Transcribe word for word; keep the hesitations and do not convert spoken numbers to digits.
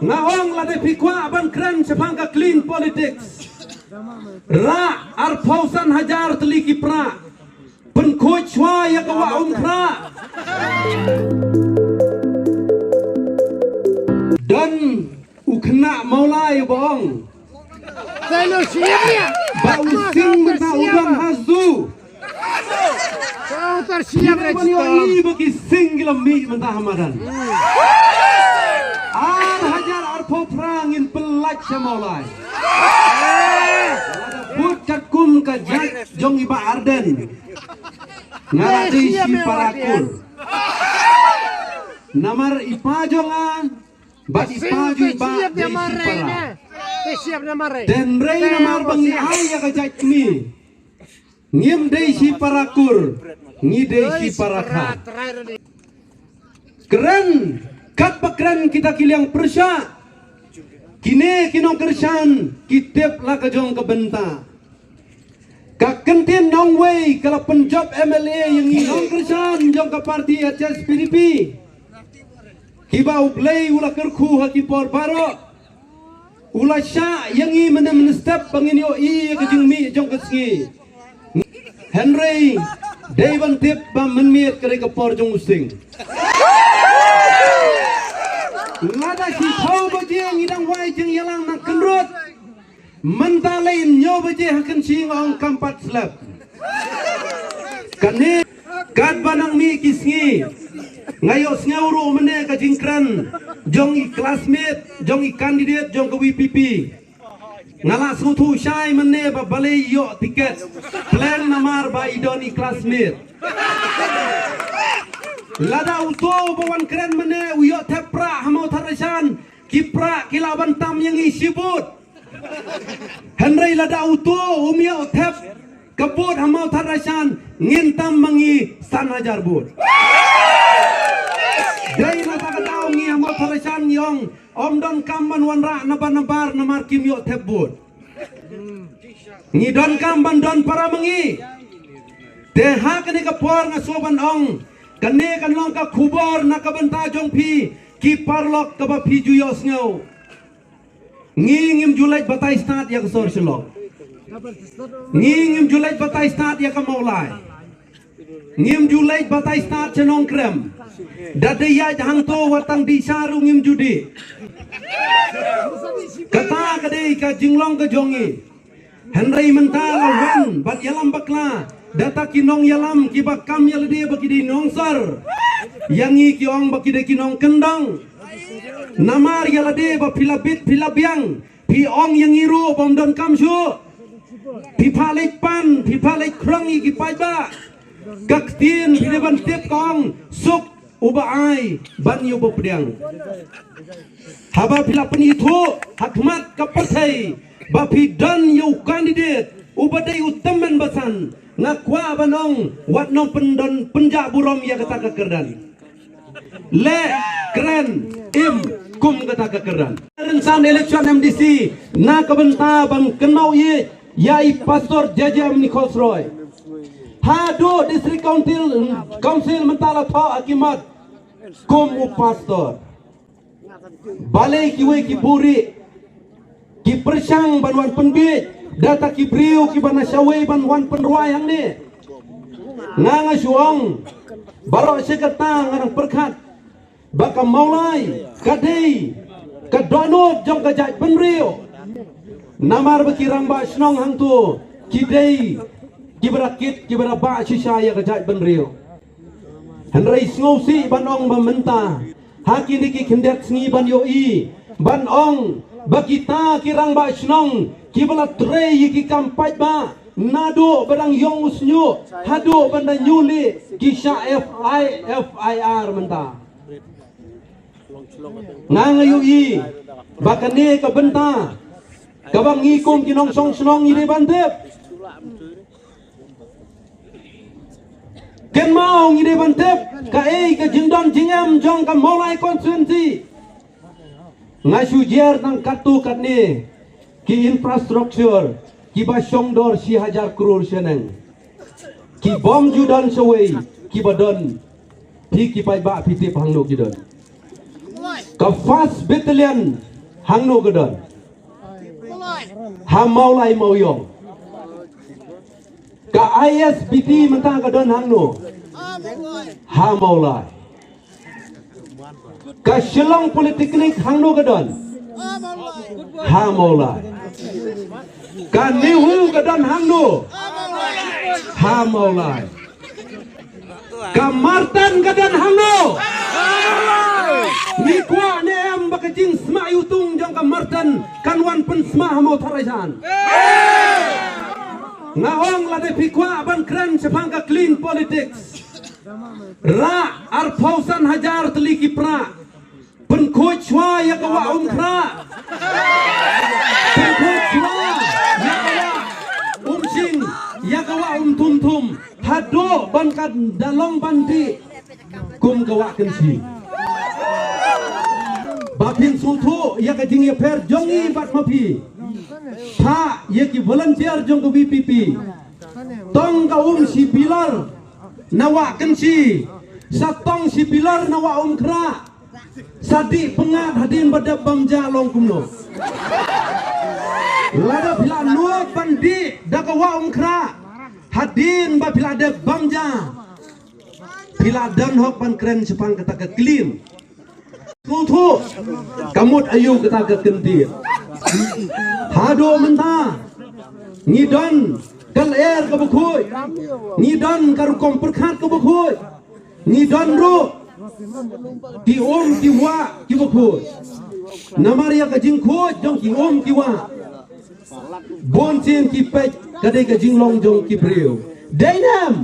Nga ong lada phi kwah ban kren shaphang ka clean politics, rah arphew san hajar tylli ki prah, pynkhuid shuwa ïa ka wah Umkhrah. Don u khynnah Mawlai ba ong, ba u sing mynta u don ha zoo. Kine ban ïohi ba ki sing ki la mih mynta ha madan. Ar hajar arphew phra ngin pyllait sha Mawlai. Lada bud katkum ka jait jong i Bah Ardent, nga la dei shi para kur. Namar i pa jong nga bad i pa jong i Bah dei shi para. Hynrei namar ba ngi ai ïa ka jait kmie, ngim dei shi para kur, ngi dei shi para kha. Kren katba kren kita ki liang pyrshah. Kine ki nongkyrshan ki tip la ka jong ka bynta. Ka kyntien nongwei ka la pynjop M L A ïa ngi nongkyrshan jong ka party H S P D P, kiba U Blei u la kyrkhu ha ki por baroh. U la shah ïa ngi mynne mynstep ba ngin ïohi ïa ka jingmih jong ka sngi. Hynrei dei ban tip ba mynmiet ka dei ka por jong u sing. Lada shiphew baje ngi dang wai jingïalang na kynrut, mynta lei hynñiew baje ha kynshi nga ong kam pat slap. Kane katba nang mih ki sngi, nga ïohsngew ruh mynne ka jingkren jong i classmate, jong i candidate jong ka V P P. Nga la sngewthuh shai mynne ba balei i ïoh tiket, pleng namar ba i don i classmate. Lada uto uba wan kren mynne u ïoh thep prah ha Mawthadraishan, ki prah ki lah ban tam ïa ngi shi vote. Hynrei lada uto um ïoh thep ka vote ha Mawthadraishan, ngin tam ma ngi san hajar vote. Dei na kata ka daw ngi ha Mawthadraishan ngi ong, ym donkam ban wanrah nabar nabar namar kim ïoh thep vote. Ngi donkam ban don para ma ngi. Te ha kane ka por nga sngewbha ban ong, kane kan long ka khubor na ka bynta jong phi ki paralok kaba phi ju ïohsngew. Ngi ngim ju leit batai stad ïa ka sor Shillong. Ngi ngim ju leit batai stad ïa ka Mawlai. Ngim ju leit batai stad sha Nongkrem. Da dei ïaid hangto wat tang dih sha ruh ngim ju dih. Kata ka dei ka jinglong ka jong ngi. Hynrei mynta la wan ban ïalam bakla da kita ki nongïalam kiba kam ïalade ba ki dei nongsor. Ïa ngi ki ong ba ki dei ki nongkyndong. Namar ïalade ba phi la bit phi la biang, phi ong ïa ngi ruh bym donkam shuh. Phi phah leit pan, phi phah leit khrong ïa ki paidbah. Ka ktien phi dei ban tip ka ong, suk uba ai ban ïa uba pdiang. Haba phi la pynithuh ha khmat ka pyrthei ba phi don ïa u candidate uba dei u tymmen basan, nga kwah ban ong, wat nang pyndon pynjah burom ïa kata ka kyrdan. Leh kren im kum kata ka kyrdan. Rynsan election M D C na ka bynta ban kynmaw ïa, ïa i Pastor J J M Nichols Roy. Haduh District Council, Council mynta la thoh ha ki mat kum u pastor. Balei kiwei ki buhrieh ki pyrshang ban wan pynbiej da kita ki briew kiba na shawei ban wan pynrwai hangne. Nga nga shu ong, baroh shi katta nga dang pyrkhat ba ka Mawlai ka dei ka dohnud jong ka jaitbynriew. Namar ba ki rangbah shnong hangto ki dei kiba da kit, kiba da bah shisha ïa ka jaitbynriew. Hynrei sngewsih ban ong ba mynta ha kine ki khyndiat sngi ban ïohi ban ong ba kita ki rangbah shnong kiba la trei ïa ki kam paidbah naduh ba dang ïong u shñiuh haduh ban da ñiuh lieh ki shah F I, F I R mynta. Nga nga ïohi ba kane ka bynta kaba ngi kum ki nongshong shnong ngi dei ban tip. Kynmaw ngi dei ban tip kaei ka jingdon jingem jong ka Mawlai constituency. Nga shu jer tang katto katne ki infrastructure kiba shongdor shi hajar klur shaneng. Ki bym ju don shawei kiba don. Phi ki paidbah phi tip hangno ki don. Ka first battalion Hangno ka don? Ha Mawlai Mawiong. Ka I S B T mynta ka don hangno? Ha Mawlai. Ka Shillong Polytechnic hangno ka don? Ha Mawlai. Ka NEHU ka don hangno? Ha Mawlai. Ka Martan ka don hangno? Ngi kwah ne em ba ka jingsma ïutung jong ka Martan kan wan pynsma ha Mawthadraishan? Nga ong lada phi kwah ban kren shaphang ka clean politics, rah arphew san hajar tylli ki prah. Pynkhuid shuwa ïa ka Wah Umkhrah. Pynkhuid shuwa ïa ka Wah Umshing, ïa ka Wah Umthumthum. Haduh ban ka da long ban dih kum ka Wah Kynshi. Ba phin sngewthuh ïa ka jingïapher jong ngi bad ma phi. Phah ïa ki volunteer jong ka V P P. Tong ka um shi pilar na Wah Kynshi. Sa tong shi pilar na Wah Umkhrah. Sa dih pyngngad hadien ba dep bam ja long kumno? Lada phi la nud ban dih da ka Wah Umkhrah hadien ba phi la dep bam ja, phi la don hok ban kren shaphang kata ka clean. Sngewthuh, ka mut aïu kata ka kyntien? Haduh mynta ngi don ka lyer kaba khuid, ngi don ka rukom pyrkhat kaba khuid, ngi don ruh ki um ki wah kiba khuid. Namar ïa ka jingkhuid jong ki um ki wah, bun sien ki peit ka dei ka jinglong jong ki briew. Dei ne em?